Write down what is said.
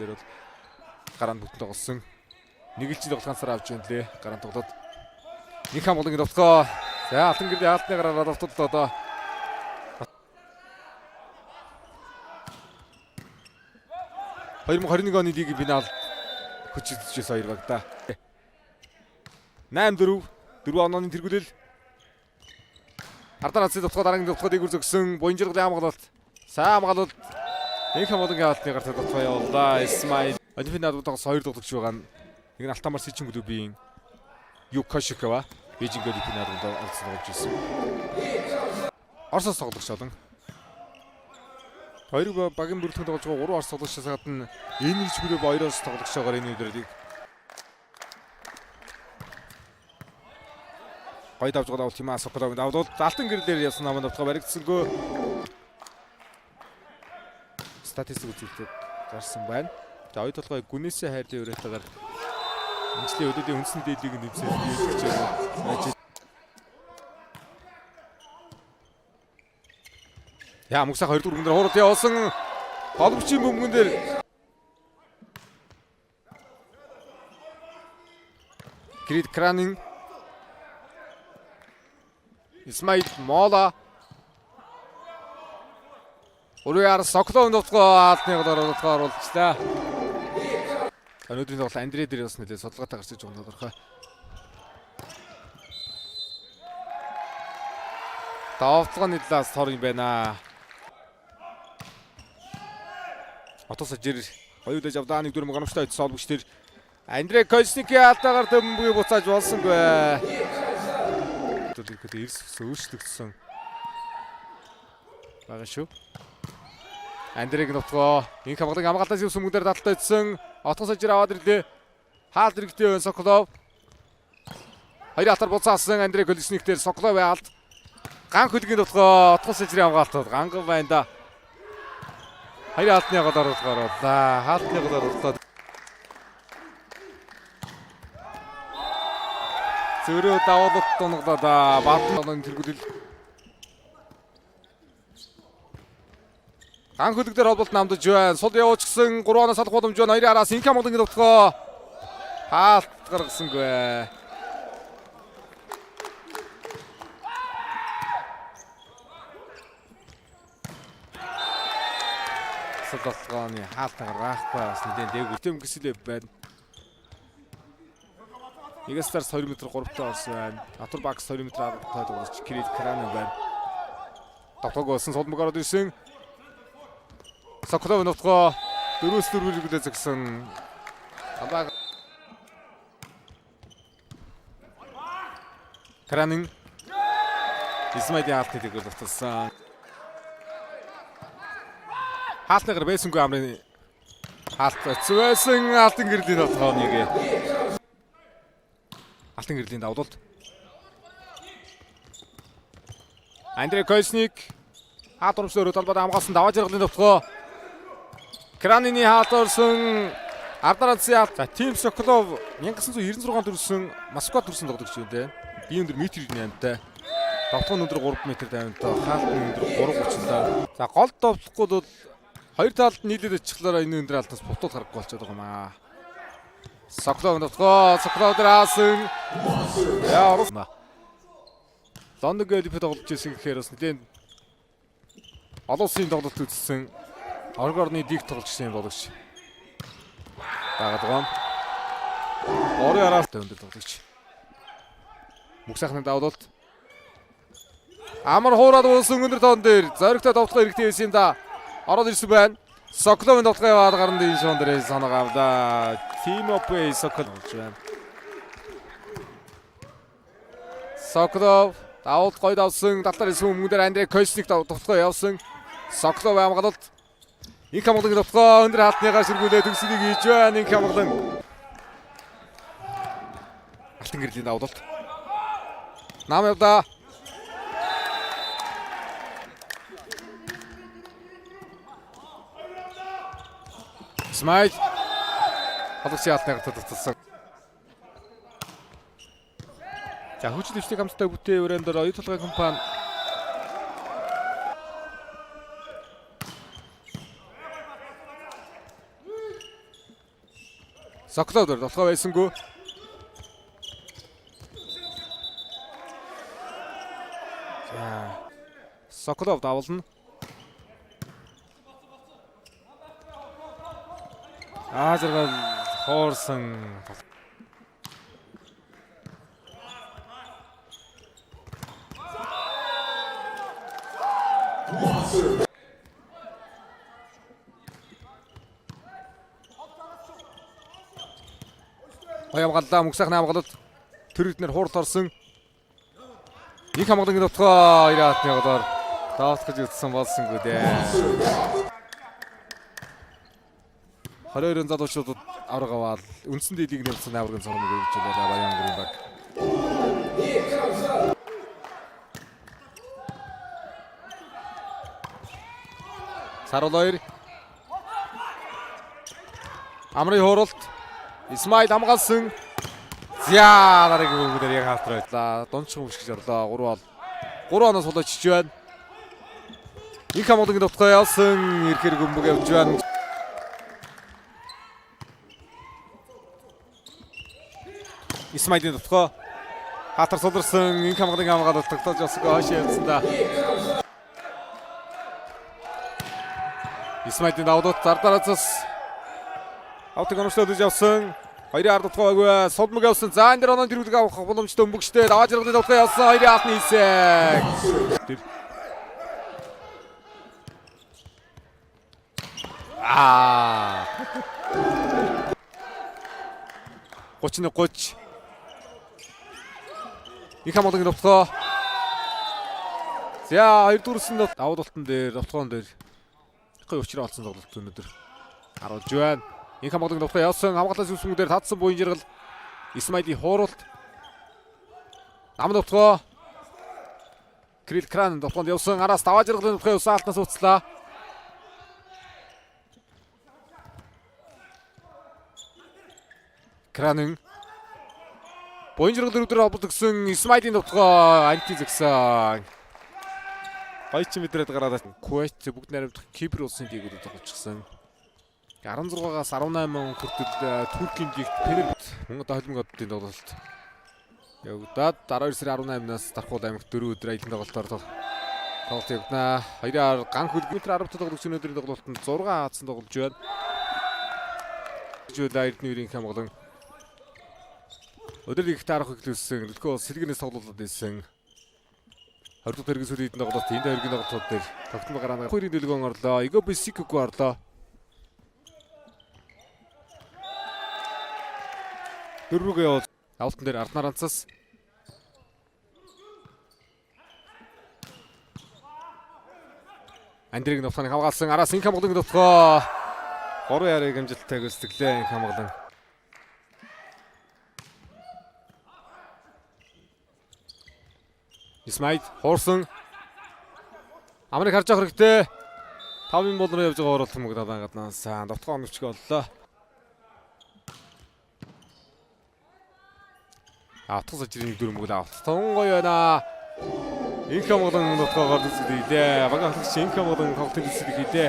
дээр бол гараанд бүтэн тоглосон. Нэг л жил ганцаар авч байна лээ. Гараанд тоглоод нэг хамгаалan довтлоо. За Алтан гэрлийн хаалтны гараараа довтлоо одоо. 2021 оны лигийн финал хүчилжээс хоёр баг да. 8-4 4 онооны тэргүүлэл. Ардар хацын довтлоо дараагийн довтлоо дээгүүр зөксөн Буянжиргалын хамгаалалт. Сайн хамгаалалт. Нэг хамгаалan хаалтны гартаа довтлоо явууллаа. Исмаил Олимпийн наадмын тоглосон хоёр тоглогч байгаа нь нэг нь Алтанбар Сичин клубын Юкошикова Бээжинг Олимпийн наадманд оролцсон тоглож ирсэн. Оросоос тоглогч олон. Хоёр багийн бүрэлдэхүүн тоглож байгаа 3 Орос тоглогчоос гадна энэ нэг клуб 2 Орос тоглогчоогоор энэ өдрийг гоё давж байгаа давуулт юм аа Соколовын давуулт Алтан гэрлээр явсан намын давтгаа баригдсангүй. Статистик үзүүлэлтүүд гарсан байна. За хоёр толгой гүнээсээ хайрлын өрөөтэйгээр энэ жилийн өдөөдийн үндсэн дээд лигийн нэмсэл биелэгч байгаа. Я мөксах 2 дугаар бөмбөн дээр хурал явуулсан. Голбочийн бөмбөн дээр Крид Кранин Исмаил Мола Урьяар Соколов довтлогоо аалны голоор довтлогоо оруулчлаа. Өнөөдрийн тоглолт Андрей дээр бас нэлээд судалгаатай гарч иж байгаа нь тодорхой. Довтлогооны талаас тор юм байна. Отос ажир гоё үлээж авдаа нэг дүрм горомжтой очсон олбогч тэр Андрей Колесникийн алдаагаар бөмбөгийг буцааж болсонгүй. Төлөвлөлт эрс өөрчлөгдсөн байгаа шүү. Андрейг нутгаа энэ хамгаалан хамгаалтаас явсан мөнгөөр таталтай очсон. Отгос ажир аваад ирлээ. Хаалт хэрэгтэй байна Соколов. Хоёр алтаар буцаасан Андрей Колесник дээр Соколов алд. Ган хөлгийн нутгаа Отгос ажирын хамгаалтад ганган байна да. Хоёр алтны гол оруулгаар оруулаа. Хаалтны гол оруулаад зөрөө давуулалт дунгалаа. Баатан онооны тэргүүлэл. Ган хөлөг дээр холболт намдаж байна. Сул явуулчихсан 3 оноос салах боломж байна. Хоёрын араас Инка Молонгийн довтлогоо хаалт гаргасангүй. Сул довтлогооны хаалт гаргахгүй бас нэгэн дээгүүр тэм гисэлээ байна. Нэгээс старс 2 м 3-тай орсон байна. Атур Бакс 2 м 10-тай тоглогч Крид Краны байна. Довтлогоо болсон сул мөг ороод ирсэн. Соколов нутгаа 4-4 хэрэглээ згсэн. Абаа Кранин Исмаилын хаалтны дээгүүр дуталсан. Хаалтны гар байсангүй амрын хаалт очсон байсан. Алтан гэрлийн нутгаа нэг. Алтан гэрлийн давуулалт. Андрей Колесник хаалт урамшлын өрөө талбайд хамгаалсан даваа жаргалын довтлогоо. Кранины хаалт орсон Ардаранцын хаалт. За Тим Соколов 1996 онд төрсөн Москвад төрсэн тоглогч юм дээ. Бие өндөр метр 98-тай. Довтлогын өндөр 3 м 50-тай, хаалтны өндөр 3.37. За гол довтлохгүй бол хоёр талд нийлээд очихлаараа энэ өндөр хаалтаас бутуул гарахгүй болчиход байгаа юм аа. Соколов довтлогоо, Соколов дээр хаасан. Яа орос. Лондон Олимпиад тоглож ирсэн гэхээр бас нэлээд олон улсын тоглолт үзсэн. Оргорны диг тоглогч юм тоглогч. Дагаад байгаа. Орын араас өндөр тоглогч. Мөг сайхны давуулалт. Амар хуураад уусан өндөр тоон дээр зоригтой довтлогоо хэрэгтэй байсан юм да. Ороод ирсэн байна. Соколовын довтлогоо яваад гарan дийн шон дээр санаа авлаа. Тимопей Соколов болж байна. Соколов давуулт гоё давсан. Талаар ирсэн өмнө дээр Андрей Колесник довтлогоо явсан. Соколов хамгаалалт. Инх хамгаалan довтлогоо өндөр хаалтныгаа сэргүүлээ төгсөлийг хийж байна. Инх хамгаалan. Алтан гэрлийн давуулалт. Нам явдаа. Смайл Холгосын хаалтны гартад татсан. За хөгжил дэвшлиг хамттай бүтээ өрөөнд дээр оюу толгой компани Соколов дээр толгой байсангүй. За. Соколов давлна. Аа зэрэг хоорсон. Гоё хамгааллаа, мөнх сайхны хамгаалалт. Тэр үднэр хурал орсон. Их хамгаалan дотгоо 90-ны голоор давтах гэж үзсэн болсонгүй дээ. 22 залуучуудад авраг аваад үндсэн дийлийг нэмсэн аврагын цормыг өгч байлаа Баян гүрийн баг. Сарул 2. Амрын хууралт. Исмаил хамгаалсан. За дараагийн бөмбөгдөр яг хаалтар байлаа. Дунчхан хөшгөж орлоо. 3 бол 3 оноос сулаач байна. Их хамгаалan дотгоо явсан. Ирэхэр бөмбөг явж байна. Исмаилын дотгоо хаалтар суларсан. Инх хамгаалan хамгаалалт тогтоож явсангүй хойш явсан да. Исмаилын давдууд зардараацас автыг оновчлоод явсан. Хоёрын ард утгаа байггүй. Сулмаг явсан. За энэ дэр оноо дэрвэлэг авах боломжтой бөмбөгчтэй. Даваа жаргалын утгаа явсан. Хоёрын алт нийсэ. Тэр. Аа. 31 30. Их хамгаалan утгаа. За хоёр дүрсэн давуу талтан дээр, довтгоон дээр гоё учраа олсон тоглолт өнөөдөр харуулж байна. Инх хамгаалan довтгоо явсан. Хамгаалаас үсгэн дээр татсан буян жаргал Исмаилын хууралт. Нам довтгоо. Крил Кран довтгоонд явсан. Араас даваа жаргалын довтгоо явсан. Алтнаас уцлаа. Кранын буян жаргал өдөр холбогдсон Исмаилын довтгоо анти згсэн. Гоё ч мэдрээд гараад Кувейт бүгд найрамдах Кипр улсын лигүүд тоглолцсон. 16-аас 18 хүртэл Туркийн лигт Пенерт мөн одоо холимог оддын тоглолт явагдаад 12 сарын 18-наас Дархуул аймагт 4 өдөр аялан тоглолтоор тоглолт явагдана. Хоёроор ган хөлбөмбөр 10 тоглогч өнөөдрийн тоглолтод 6 хаацсан тоглож байна. Жишээлбэл Эрдэнэ ерийн хамгаалan өдөр их таарах эхлүүлсэн. Төлхөө сэлгэнээс тоглолтод ирсэн. 20 дахь хэргийн сүүлийн хэдэн тоглолт энд хоёрын тоглолтууд дээр тогтмол гараа. Хоёрын дэлгөөн орлоо. Игоби Сикүку орлоо. Дөрвөг явуул. Авалтан дээр Арднаар анцаас. Андрийг нутгааны хамгаалсан. Араас инх хамгаалan нутгаа. 3 ярыг амжилттай гүйцэтгэлээ инх хамгаалan. Исмаил хуурсан. Амрыг харж авах хэрэгтэй. 5-ын бол руу явж байгаа оруулах мөг далайн гаднаас довтгоо оновчг оллоо. Автах сажрын дөрөв мөг авт. Тун гоё байна. Инх хамгаалan нутгаагаар зүсэг хийлээ. Багийн ахлагч инх хамгаалan тоглолтын зүсэг хийлээ.